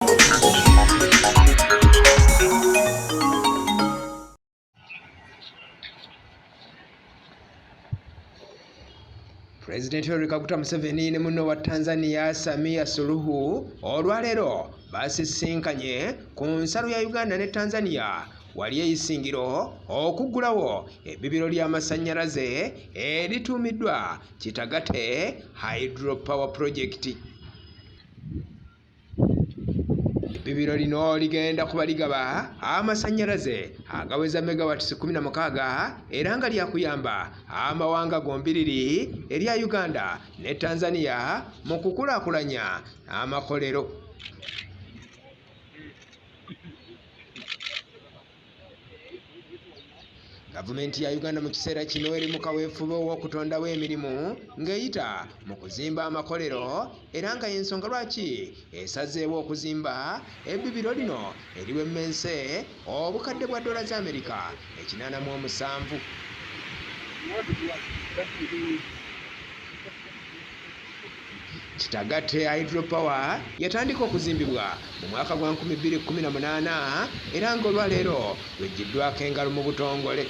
Pulezidenti Yoweri Kaguta Museveni ne munne wa Tanzania Samia Suluhu olwaleero basisinkanye ku nsalo ya Uganda ne Tanzania wali eisingiro okuggulawo ebbibiro ly'amasannyalaze erituumiddwa Kitagate Hydropower Project. Ebbibiro lino ligenda kuba ligaba amasannyalaze agaweza megawatts 16 era nga lyakuyamba amawanga gombiriri erya Uganda ne Tanzania mu kukulaakulanya amakolero. Gavumenti ya Uganda mu kiseera kino eri mu kaweefube ow'okutondawo emirimu ng'eyita mu kuzimba amakolero era nga y'ensonga lwaki esazeewo okuzimba ebbibiro lino eriwemmense obukadde bwa ddoola za Amerika 87. Kitagate Hydropower yatandika okuzimbibwa mu mwaka gwa 2018 era ng'olwaleero lweggyiddwako engalo mu butongole.